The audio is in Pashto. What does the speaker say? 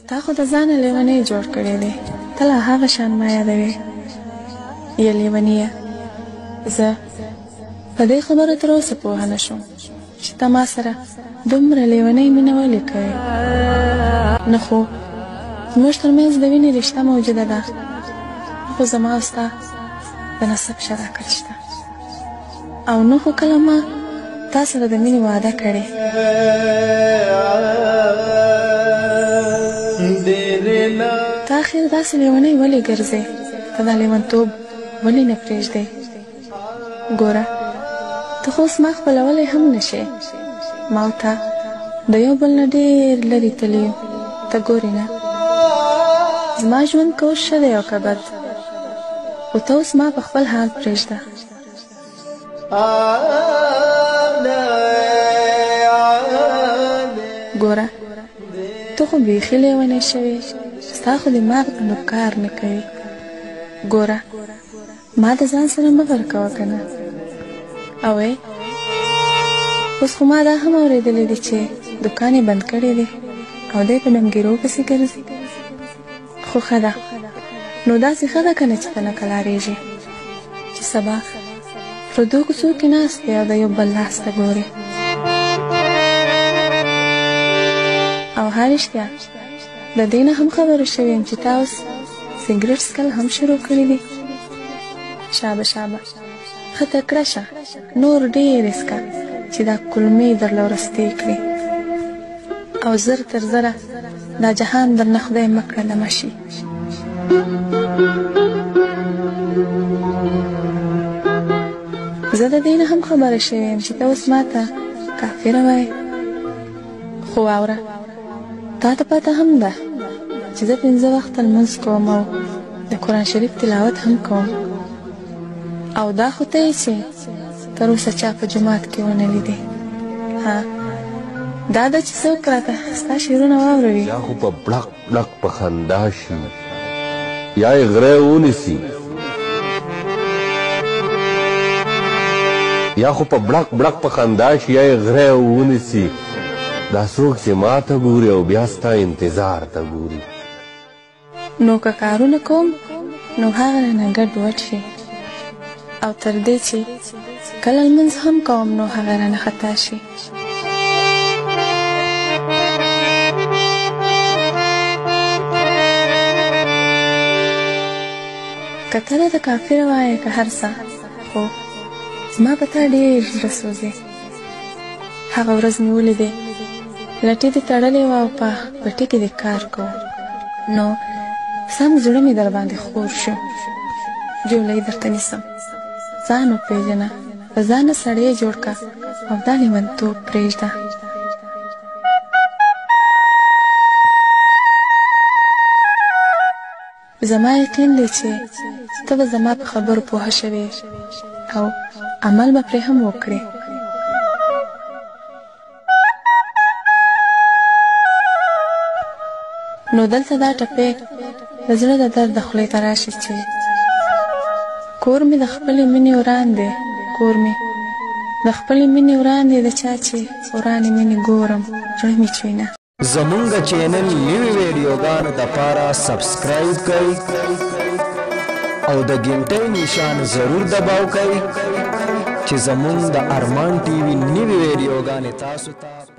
تا خو د ځانه لیونی جوړ کړی دی، ته لا هغه شان ما یادوې. یا لیونیه، زه په دې خبره تر اوسه پوهه نه شوم چې ته ما سره دومره لیونۍ مینه ولې کوې. نه خو زموږ ترمنځ د وینې رشته موجوده ده، نه خو زما او ستا د نسب شراکت شته، او نه خو کله ما تا سره د مینې وعده کړې. ته اخر داسې لیونی ولې ګرځې؟ ته دا لیونتوب ولې نه پرېږدې؟ ګوره، ته خو اوس ما خپلولی هم نه شې. ما او تا د یو بل نه ډېر لرې تللي یو. ته ګورې نه، زما ژوند که اوس ښه دی او که بد، خو ته اوس ما په خپل حال پرېږده. ګوره، ته خو بیخي لیونی شوې، ستا خو دماغ نو کار نه کوي. ګوره، ما د ځان سره مه غرقوه که نه. او ای، اوس خو ما دا هم اورېدلي دي چې دوکان یې بند کړی دی او دی په ډمګیرو پسې ګرځي. خو ښه ده، نو داسې ښه ده که نه چې ته نه کلارېږې، چې سبا پردو کوڅو کې ناست دی او د یو بل لاس ته ګورې. او ها رښتیا، د دې نه هم خبره شوې یم چې تا اوس سګرټ څکل هم شروع کړي دي. شابه شابه، ښه تکړه شه، نور ډېر یې څکه چې دا کولمې درله ورستې کړي، او زر تر زره دا جهان درنه خدای مه کړه دمه شي. زه د دې نه هم خبره شوې یم چې ته اوس ما ته کافره وایې. خو واوره، تا ته پته هم ده چې زه 5 وخته لمونځ کوم او د قرآن شریف تلاوت هم کوم، او دا خو ته یې چې تر اوسه چا په جومات کې ونه لیدې. ها، دا ده چې څوک راته ستا شعرونه واوروي. یا خو په بړق بړق په خندا شي، یا یې غری ونیسي، یا خو په بړق بړق په خندا شي، یا یې غری ونیسي. دا څوک چې ما ته ګوري او بیا ستا انتظار ته ګوري. نو که کارونه کوم نو هغه رانه ګډ وډ شي، او تر دې چې کله لمونځ هم کوم نو هغه رانه خطا شي. که ته راته کافره وایې که هر څه، خو زما په تا ډېر زړه سوځي. هغه ورځ مې ولیدې، لټي دې تړلې وه او په پټي کې دې کار کوو، نو سم زړه مې در باندې خور شو. جولۍ درته نیسم، ځان وپېژنه، په ځانه سړی جوړ که او دا لیونتوب پرېږده. زما یقین دی چې ته به زما په خبرو پوهه شوې او عمل به پرې هم وکړې. نو دلته دا ټپې د زړه د درد خولې ته راشي چې کور مې د خپلې مینې وران دی، کور مې د خپلې مینې وران دی، د چا چې ورانې مینې ګورم زړه مې چوینه. زمونږ چینل نوي ویډیوګانو دپاره سبسکرایب کړئ او د ګنټۍ نشان ضرور دباو کړئ چې زمونږ د ارمان ټي وي نوي ویډیوګانې تاسو ته